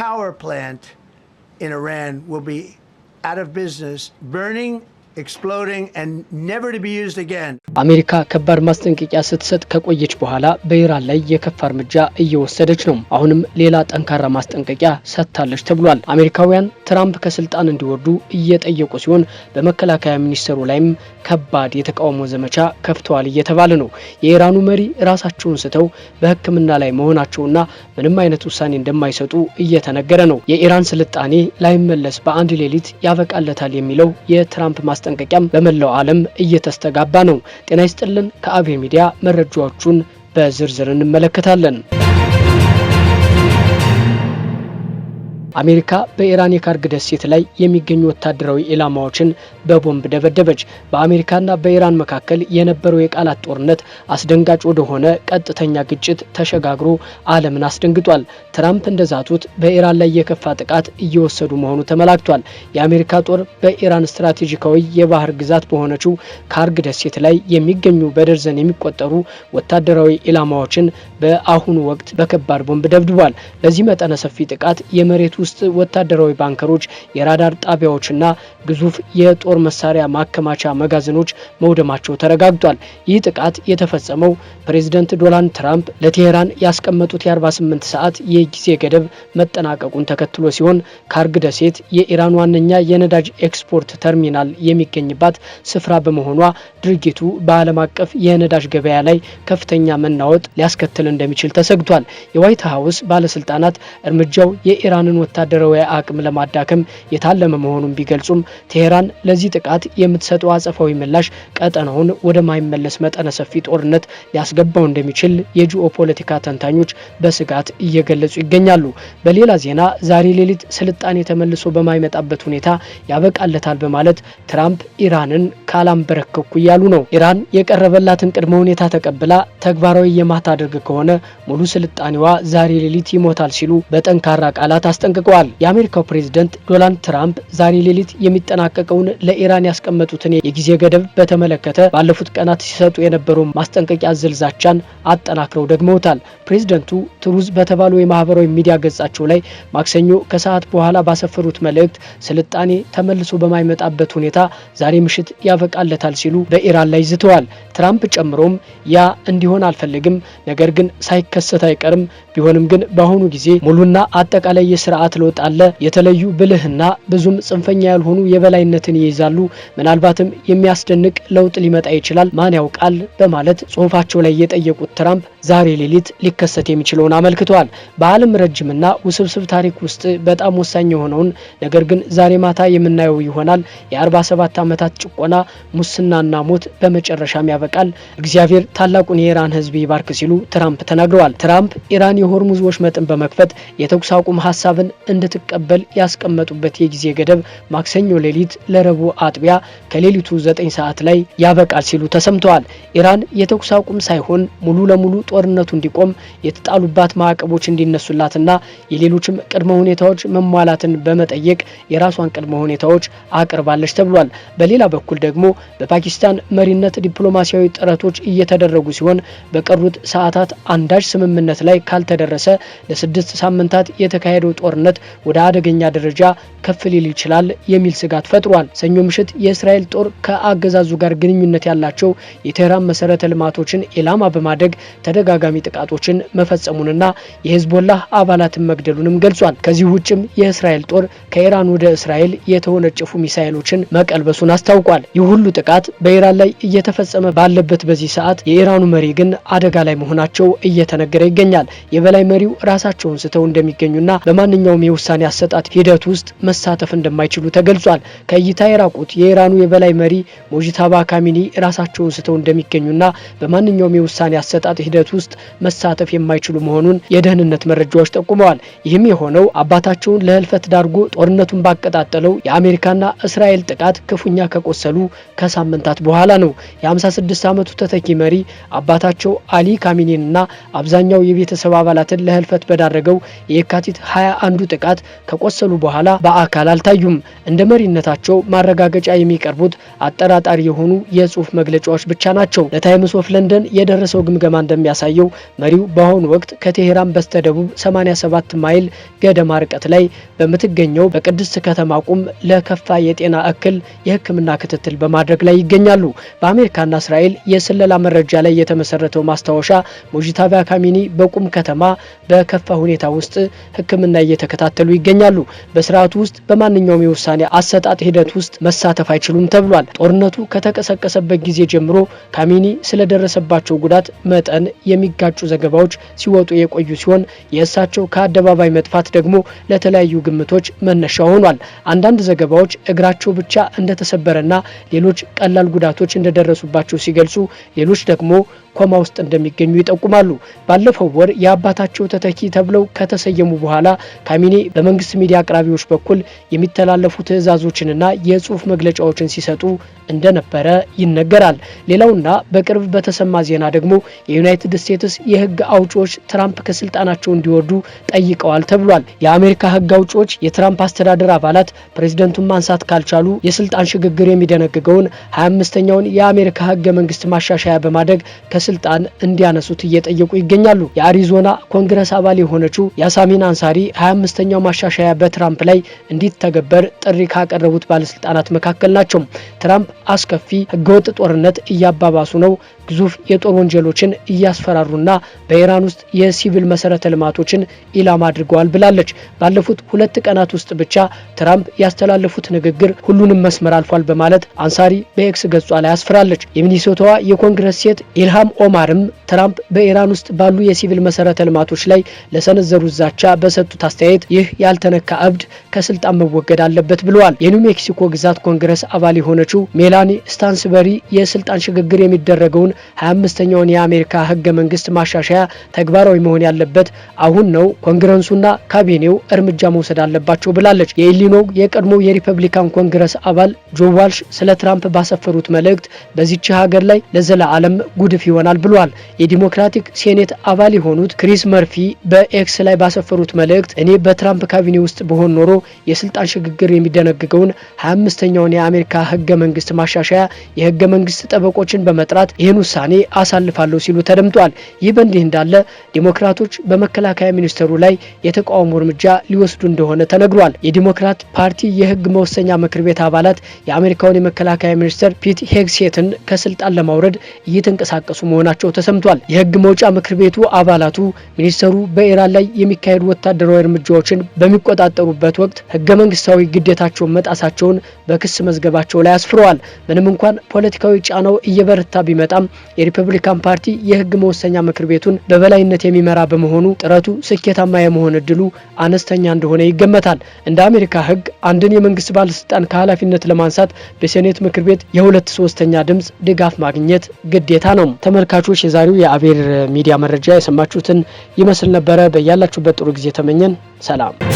power plant in Iran will be out of business, burning, exploding, and never to be used again. አሜሪካ ከባድ ማስጠንቀቂያ ስትሰጥ ከቆየች በኋላ በኢራን ላይ የከፋ እርምጃ እየወሰደች ነው። አሁንም ሌላ ጠንካራ ማስጠንቀቂያ ሰጥታለች ተብሏል። አሜሪካውያን ትራምፕ ከስልጣን እንዲወርዱ እየጠየቁ ሲሆን፣ በመከላከያ ሚኒስትሩ ላይም ከባድ የተቃውሞ ዘመቻ ከፍተዋል እየተባለ ነው። የኢራኑ መሪ ራሳቸውን ስተው በሕክምና ላይ መሆናቸውና ምንም አይነት ውሳኔ እንደማይሰጡ እየተነገረ ነው። የኢራን ስልጣኔ ላይመለስ በአንድ ሌሊት ያበቃለታል የሚለው የትራምፕ ማስጠንቀቂያም በመላው ዓለም እየተስተጋባ ነው። ጤና ይስጥልን። ከአብይ ሚዲያ መረጃዎቹን በዝርዝር እንመለከታለን። አሜሪካ በኢራን የካርግ ደሴት ላይ የሚገኙ ወታደራዊ ኢላማዎችን በቦምብ ደበደበች። በአሜሪካና በኢራን መካከል የነበረው የቃላት ጦርነት አስደንጋጭ ወደሆነ ቀጥተኛ ግጭት ተሸጋግሮ ዓለምን አስደንግጧል። ትራምፕ እንደዛቱት በኢራን ላይ የከፋ ጥቃት እየወሰዱ መሆኑ ተመላክቷል። የአሜሪካ ጦር በኢራን ስትራቴጂካዊ የባህር ግዛት በሆነችው ካርግ ደሴት ላይ የሚገኙ በደርዘን የሚቆጠሩ ወታደራዊ ኢላማዎችን በአሁኑ ወቅት በከባድ ቦምብ ደብድቧል። በዚህ መጠነ ሰፊ ጥቃት የመሬት ውስጥ ወታደራዊ ባንከሮች፣ የራዳር ጣቢያዎችና ግዙፍ የጦር መሳሪያ ማከማቻ መጋዘኖች መውደማቸው ተረጋግጧል። ይህ ጥቃት የተፈጸመው ፕሬዝደንት ዶናልድ ትራምፕ ለቴሄራን ያስቀመጡት የ48 ሰዓት የጊዜ ገደብ መጠናቀቁን ተከትሎ ሲሆን፣ ካርግ ደሴት የኢራን ዋነኛ የነዳጅ ኤክስፖርት ተርሚናል የሚገኝባት ስፍራ በመሆኗ ድርጊቱ በዓለም አቀፍ የነዳጅ ገበያ ላይ ከፍተኛ መናወጥ ሊያስከትል እንደሚችል ተሰግቷል። የዋይት ሀውስ ባለስልጣናት እርምጃው የኢራንን ወታደራዊ አቅም ለማዳከም የታለመ መሆኑን ቢገልጹም፣ ቴሄራን ለዚህ ጥቃት የምትሰጠው አጸፋዊ ምላሽ ቀጠናውን ወደማይመለስ መጠነ ሰፊ ጦርነት ሊያስገባው እንደሚችል የጂኦፖለቲካ ተንታኞች በስጋት እየገለጹ ይገኛሉ። በሌላ ዜና ዛሬ ሌሊት ስልጣኔ ተመልሶ በማይመጣበት ሁኔታ ያበቃለታል በማለት ትራምፕ ኢራንን ካላንበረከኩ እያሉ ነው። ኢራን የቀረበላትን ቅድመ ሁኔታ ተቀብላ ተግባራዊ የማታደርግ ከሆነ ሙሉ ስልጣኔዋ ዛሬ ሌሊት ይሞታል ሲሉ በጠንካራ ቃላት አስጠንቅቀዋል። የአሜሪካው ፕሬዝደንት ዶናልድ ትራምፕ ዛሬ ሌሊት የሚጠናቀቀውን ለኢራን ያስቀመጡትን የጊዜ ገደብ በተመለከተ ባለፉት ቀናት ሲሰጡ የነበረው ማስጠንቀቂያ አዘል ዛቻን አጠናክረው ደግመውታል። ፕሬዝደንቱ ትሩዝ በተባለው የማህበራዊ ሚዲያ ገጻቸው ላይ ማክሰኞ ከሰዓት በኋላ ባሰፈሩት መልእክት ስልጣኔ ተመልሶ በማይመጣበት ሁኔታ ዛሬ ምሽት ያበቃለታል ሲሉ በኢራን ላይ ዝተዋል። ትራምፕ ጨምሮም ያ እንዲሆን አልፈልግም፣ ነገር ግን ሳይከሰት አይቀርም። ቢሆንም ግን በአሁኑ ጊዜ ሙሉና አጠቃላይ የስርዓት ለውጥ አለ። የተለዩ ብልህና ብዙም ጽንፈኛ ያልሆኑ የበላይነትን ይይዛሉ። ምናልባትም የሚያስደንቅ ለውጥ ሊመጣ ይችላል፣ ማን ያውቃል በማለት ጽሁፋቸው ላይ የጠየቁት ትራምፕ ዛሬ ሌሊት ሊከሰት የሚችለውን አመልክተዋል። በዓለም ረጅምና ውስብስብ ታሪክ ውስጥ በጣም ወሳኝ የሆነውን ነገር ግን ዛሬ ማታ የምናየው ይሆናል። የ47 ዓመታት ጭቆና፣ ሙስናና ሞት በመጨረሻም ያበቃል። እግዚአብሔር ታላቁን የኢራን ሕዝብ ይባርክ ሲሉ ትራምፕ ተናግረዋል። ትራምፕ ኢራን የሆርሙዝ ወሽመጥን በመክፈት የተኩስ አቁም ሀሳብን እንድትቀበል ያስቀመጡበት የጊዜ ገደብ ማክሰኞ ሌሊት ለረቡዕ አጥቢያ ከሌሊቱ 9 ሰዓት ላይ ያበቃል ሲሉ ተሰምተዋል። ኢራን የተኩስ አቁም ሳይሆን ሙሉ ለሙሉ ጦርነቱ እንዲቆም፣ የተጣሉባት ማዕቀቦች እንዲነሱላትና የሌሎችም ቅድመ ሁኔታዎች መሟላትን በመጠየቅ የራሷን ቅድመ ሁኔታዎች አቅርባለች ተብሏል። በሌላ በኩል ደግሞ በፓኪስታን መሪነት ዲፕሎማሲያዊ ጥረቶች እየተደረጉ ሲሆን፣ በቀሩት ሰዓታት አንዳች ስምምነት ላይ ካልተደረሰ ለ6 ሳምንታት የተካሄደው ጦርነት ወደ አደገኛ ደረጃ ከፍ ሊል ይችላል የሚል ስጋት ፈጥሯል። ሰኞ ምሽት የእስራኤል ጦር ከአገዛዙ ጋር ግንኙነት ያላቸው የቴህራን መሰረተ ልማቶችን ኢላማ በማድረግ ተደጋጋሚ ጥቃቶችን መፈጸሙንና የሄዝቦላህ አባላትን መግደሉንም ገልጿል። ከዚህ ውጭም የእስራኤል ጦር ከኢራን ወደ እስራኤል የተወነጨፉ ሚሳኤሎችን መቀልበሱን አስታውቋል። ይህ ሁሉ ጥቃት በኢራን ላይ እየተፈጸመ ባለበት በዚህ ሰዓት የኢራኑ መሪ ግን አደጋ ላይ መሆናቸው እየተነገረ ይገኛል። የበላይ መሪው ራሳቸውን ስተው እንደሚገኙና በማንኛውም የውሳኔ አሰጣጥ ሂደት ውስጥ መሳተፍ እንደማይችሉ ተገልጿል። ከእይታ የራቁት የኢራኑ የበላይ መሪ ሞጅታባ ካሚኒ ራሳቸውን ስተው እንደሚገኙና በማንኛውም የውሳኔ አሰጣጥ ሂደት ውስጥ መሳተፍ የማይችሉ መሆኑን የደህንነት መረጃዎች ጠቁመዋል። ይህም የሆነው አባታቸውን ለህልፈት ዳርጎ ጦርነቱን ባቀጣጠለው የአሜሪካና እስራኤል ጥቃት ክፉኛ ከቆሰሉ ከሳምንታት በኋላ ነው። የ56 ዓመቱ ተተኪ መሪ አባታቸው አሊ ካሚኒንና አብዛኛው የቤተሰብ አባላትን ለህልፈት በዳረገው የካቲት 21ዱ ጥቃት ከቆሰሉ በኋላ በአካል አልታዩም። እንደ መሪነታቸው ማረጋገጫ የሚቀርቡት አጠራጣሪ የሆኑ የጽሁፍ መግለጫዎች ብቻ ናቸው። ለታይምስ ኦፍ ለንደን የደረሰው ግምገማ እንደሚያሳየው መሪው በአሁኑ ወቅት ከቴሄራን በስተደቡብ 87 ማይል ገደማ ርቀት ላይ በምትገኘው በቅድስት ከተማ ቁም ለከፋ የጤና እክል የሕክምና ክትትል በማድረግ ላይ ይገኛሉ። በአሜሪካና እስራኤል የስለላ መረጃ ላይ የተመሰረተው ማስታወሻ ሙጅታባ ካሚኒ በቁም ከተማ በከፋ ሁኔታ ውስጥ ሕክምና እየተከታተሉ ይገኛሉ። በስርዓቱ ውስጥ በማንኛውም የውሳኔ አሰጣጥ ሂደት ውስጥ መሳተፍ አይችሉም ተብሏል። ጦርነቱ ከተቀሰቀሰበት ጊዜ ጀምሮ ካሚኒ ስለደረሰባቸው ጉዳት መጠን የሚጋጩ ዘገባዎች ሲወጡ የቆዩ ሲሆን የእሳቸው ከአደባባይ መጥፋት ደግሞ ለተለያዩ ግምቶች መነሻ ሆኗል። አንዳንድ ዘገባዎች እግራቸው ብቻ እንደተሰበረና ሌሎች ቀላል ጉዳቶች እንደደረሱባቸው ሲገልጹ፣ ሌሎች ደግሞ ኮማ ውስጥ እንደሚገኙ ይጠቁማሉ። ባለፈው ወር የአባታቸው ተተኪ ተብለው ከተሰየሙ በኋላ ካሚኒ በመንግስት ሚዲያ አቅራቢዎች በኩል የሚተላለፉ ትዕዛዞችንና የጽሁፍ መግለጫዎችን ሲሰጡ እንደነበረ ይነገራል። ሌላውና በቅርብ በተሰማ ዜና ደግሞ የዩናይትድ ስቴትስ የህግ አውጪዎች ትራምፕ ከስልጣናቸው እንዲወርዱ ጠይቀዋል ተብሏል። የአሜሪካ ህግ አውጪዎች የትራምፕ አስተዳደር አባላት ፕሬዝደንቱን ማንሳት ካልቻሉ የስልጣን ሽግግር የሚደነግገውን 25ኛውን የአሜሪካ ህገ መንግስት ማሻሻያ በማድረግ ከስልጣን እንዲያነሱት እየጠየቁ ይገኛሉ። የአሪዞና ኮንግረስ አባል የሆነችው ያሳሚን አንሳሪ 25ኛው ማሻሻያ በትራምፕ ላይ እንዲተገበር ጥሪ ካቀረቡት ባለስልጣናት መካከል ናቸው። ትራምፕ አስከፊ ህገወጥ ጦርነት እያባባሱ ነው፣ ግዙፍ የጦር ወንጀሎችን እያስፈራሩና በኢራን ውስጥ የሲቪል መሰረተ ልማቶችን ኢላማ አድርገዋል ብላለች። ባለፉት 2 ቀናት ውስጥ ብቻ ትራምፕ ያስተላለፉት ንግግር ሁሉንም መስመር አልፏል በማለት አንሳሪ በኤክስ ገጿ ላይ አስፍራለች። የሚኒሶታዋ የኮንግረስ ሴት ኢልሃም ኦማርም ትራምፕ በኢራን ውስጥ ባሉ የሲቪል መሰረተ ልማቶች ላይ ለሰነዘሩት ዛቻ በሰጡት አስተያየት ይህ ያልተነካ እብድ ከስልጣን መወገድ አለበት ብለዋል። የኒው ሜክሲኮ ግዛት ኮንግረስ አባል የሆነችው ሜላኒ ስታንስበሪ የስልጣን ሽግግር የሚደረገውን 25ኛውን የአሜሪካ ህገ መንግስት ማሻሻያ ተግባራዊ መሆን ያለበት አሁን ነው፣ ኮንግረሱና ካቢኔው እርምጃ መውሰድ አለባቸው ብላለች። የኢሊኖይ የቀድሞ የሪፐብሊካን ኮንግረስ አባል ጆ ዋልሽ ስለ ትራምፕ ባሰፈሩት መልእክት በዚች ሀገር ላይ ለዘላለም ጉድፍ ይሆናል ብለዋል። የዲሞክራቲክ ሴኔት አባል የሆኑት ክሪስ መርፊ በኤክስ ላይ ባሰፈሩት መልእክት እኔ በትራምፕ ካቢኔ ውስጥ ብሆን ኖሮ የስልጣን ሽግግር የሚደነግገውን 25ኛውን የአሜሪካ ህገ መንግስት ማሻሻያ የህገ መንግስት ጠበቆችን በመጥራት ይህን ውሳኔ አሳልፋለሁ ሲሉ ተደምጧል። ይህ በእንዲህ እንዳለ ዲሞክራቶች በመከላከያ ሚኒስትሩ ላይ የተቃውሞ እርምጃ ሊወስዱ እንደሆነ ተነግሯል። የዲሞክራት ፓርቲ የህግ መወሰኛ ምክር ቤት አባላት የአሜሪካውን የመከላከያ ሚኒስትር ፒት ሄግሴትን ከስልጣን ለማውረድ እየተንቀሳቀሱ መሆናቸው ተሰምቷል። የህግ መውጫ ምክር ቤቱ አባላቱ ሚኒስትሩ በኢራን ላይ የሚካሄዱ ወታደራዊ እርምጃዎችን በሚቆጣጠሩበት ወቅት ህገ መንግስታዊ ግዴታቸውን መጣሳቸውን በክስ መዝገባቸው ላይ አስፍረዋል። ምንም እንኳን ፖለቲካዊ ጫናው እየበረታ ቢመጣም የሪፐብሊካን ፓርቲ የህግ መወሰኛ ምክር ቤቱን በበላይነት የሚመራ በመሆኑ ጥረቱ ስኬታማ የመሆን እድሉ አነስተኛ እንደሆነ ይገመታል። እንደ አሜሪካ ህግ አንድን የመንግስት ባለስልጣን ከኃላፊነት ለማንሳት በሴኔት ምክር ቤት የ2/3 ድምጽ ድጋፍ ማግኘት ግዴታ ነው። ተመልካቾች፣ የዛሬው የአቤር ሚዲያ መረጃ የሰማችሁትን ይመስል ነበረ። በያላችሁበት ጥሩ ጊዜ ተመኘን። ሰላም።